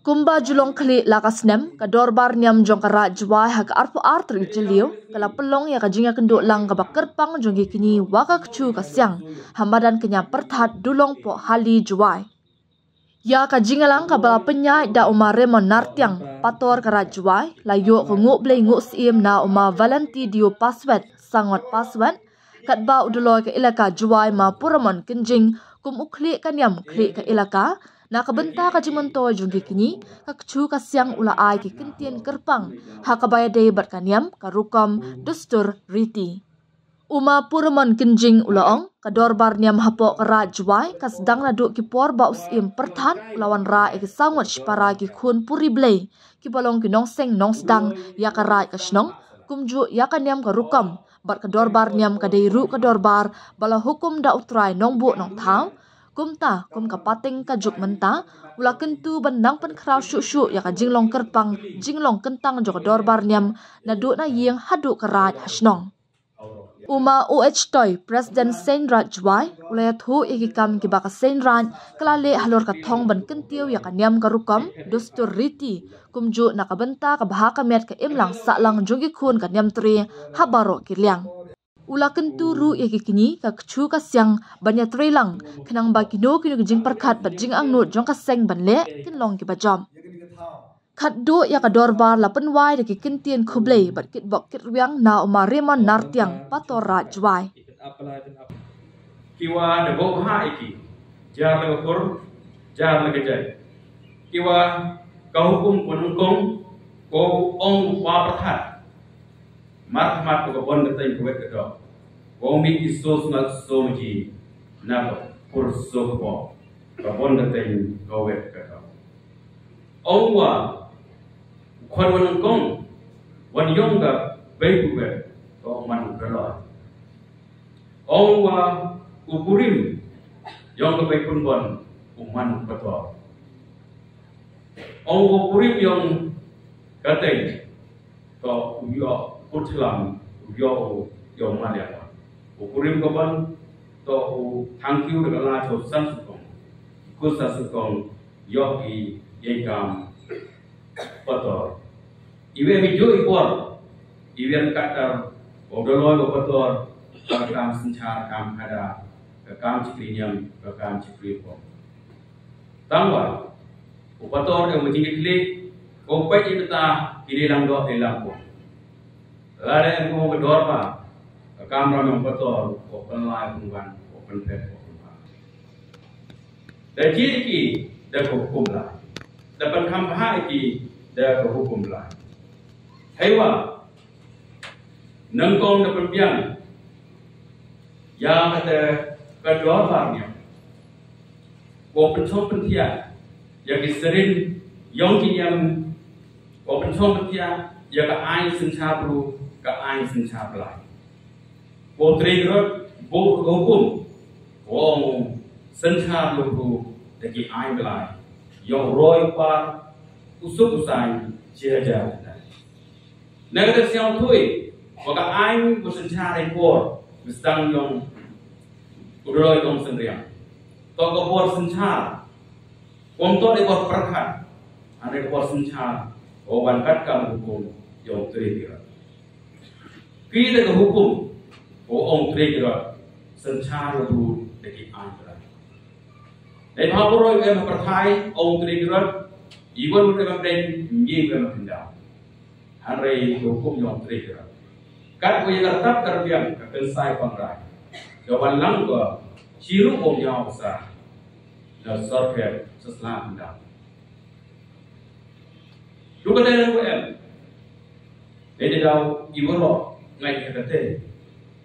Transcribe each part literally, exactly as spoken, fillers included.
Kumba ju long khlieh la ka snem, ka dorbar niam jong ka Raid Jwai ha ka arphew ar tarik Jylliew ka la pynlong ïa ka jingïakynduh lang kaba kyrpang jong ki kñi wa ka kchu ka siang ha madan ka ñiam pyrthat Dulong Pohali Jwai. Ïa ka jingïalang kaba la pynïaid da u Ma Raymond Nartiang, pator ka Raid Jwai, la ïoh ka nguh blei nguh syiem na u Ma Valentino Paswet, Sangot Paswet, katba u Dolloi ka Elaka Jwai Ma Puramon Kynjing kum u khlieh ka niam khlieh ka elaka, na ka bynta ka jingmyntoi jong ki kñi, ka kchu ka siang u la ai ki kyntien kyrpang ha kaba ïadei bad ka niam, ka rukom, dustur, riti. U Ma Puramon Kynjing u la ong, ka dorbar niam hapoh ka Raid Jwai ka sdang naduh ki por ba u Syiem Pyrthat u la wanrah ïa ki saw ngut shipara ki khun puri Blei kiba long ki nongseng nongsdang ïa ka raid ka shnong, kumjuh ïa ka niam ka rukom, bad ka dorbar niam ka dei ruh ka dorbar ba la hukum da u Trai Nongbuh Nongthaw. Kumta, kum ka pateng ka juk mynta, u la kyntu ban nang pynkhraw shuh shuh ïa ka jinglong kyrpang, jinglong kyntang jong ka dorbar niam, naduh na ïing haduh ka raid ha shnong. U Ma O H Toi, President Seng Raid Jwai, u la ïathuh ïa ki kam kiba ka Seng Raid ka la leh halor ka thong ban kyntiew ïa ka niam ka rukom, dustur, riti, kumjuh na ka bynta ka bha ka miat ka imlang sahlang jong ki khun ka niam tre ha baroh ki liang. U la kyntu ruh ïa ki kñi, ka kchu ka siang ban ïatreilang, khnang ba kino kino ki jingpyrkhat bad jingangnud jong ka seng ban leh kin long kiba jop. Khatduh ïa ka dorbar la pynwai da ki kyntien khublei bad kitbok kitrwiang na u Ma Raymond Nartiang, pator Raid Jwai. Ki wa da bok ha ïa ki, jar la ka kur, jar la ka jai. Ki wa ka hukum ko nyngkong, ko ong u Bah Pyrthat. Mar khmat ko ka bon ka teng ka wet ka dok. Ko mih ki so smat so maji na ka kur so ka bok. Ka bon ka teng ka wet ka dok. Ong wa u khon wa nyngkong wan ïong ka bei ku wet, ka ong man u Dolloi. Ong wa u kurim ïong ka bei pynbon, u man u pator. Ong wa u kurim ïong ka teng, to u ïoh u kut thlam, u ïoh u ïoh maliang. U kurim ka ban, to u thang kiew da ka la cho san sukong. Kut san sukong, ïoh i ïeng kam pator. Iwe mi ju i por, iwe ka tar, u Dolloi u pator, ka kam synshar, kam khadar, ka kam chikri niam, ka kam chikri por. Tangwa u pator ka mujing klik, ko peit ïa kata ki dei lang doh dei lang pong. Lada em ko ka dorbar, ka kamram ïong pator, ko pynlai pynwan, ko pynphet, ko pynpha. Da jied ki da ka hukum Blai, da pynkham bha ki da ka hukum Blai. Heiwa nyngkong da pynbiang ïa kata ka dorbar niam. Ko pynshong pynthiah ïa ki syriem ïong ki niam. Ko pynshong pynthiah ïa ka aiñ synshar bru, ka aiñ synshar Blai. Ko trei ki rot, bok ka hukum, ko ong synshar bru da ki aiñ Blai. Ïong roi u par, u suk u saiñ, shi hajar. Na kata sñiawthuh, wa ka aiñ ka synshar i por, ka sdang ïong u Dolloi Dongsynriang. To ka por synshar, kum to dei por pyrkhat, hynrei ka por synshar, ko wan kat kam hukum ïong trei ki rot. Ki da ka hukum, ko ong trei ki rot, synshar u bru da ki aiñ Blai. Dei bha u roi em ha pyrthai, ong trei ki rot, i wan u em ha pdeng, ngi em ha khyndaw. Hynrei ka hukum ïong trei ki rot. Kat u ïa ka rtap ka rbiang ka kynsai pang rai. Ka wan lang ka chiru ong ïaw sa. Na sorphet sa sla khyndaw. Ruh ka dei ruh em. Dei dei daw i waroh ngai ka dei.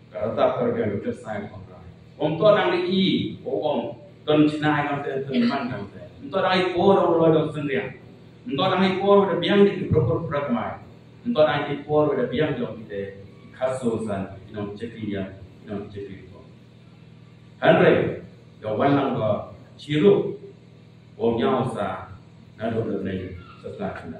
Ka rtap ka rbiang ka sai ka rai. Ym to dang i, o ong, ton chnai kam te, ton man kam te. Ym to dang i por ong roi dong sendriang. Ym to dang i por da biang di ki prokur prakmai. Ym to dang i por da biang dong ki te, ki khaso san, ki nong chekri ya, ki nong chekri ko. Hynrei, da wan lang ka chiru, o nyaw sa, na do do nei, sa sla kina.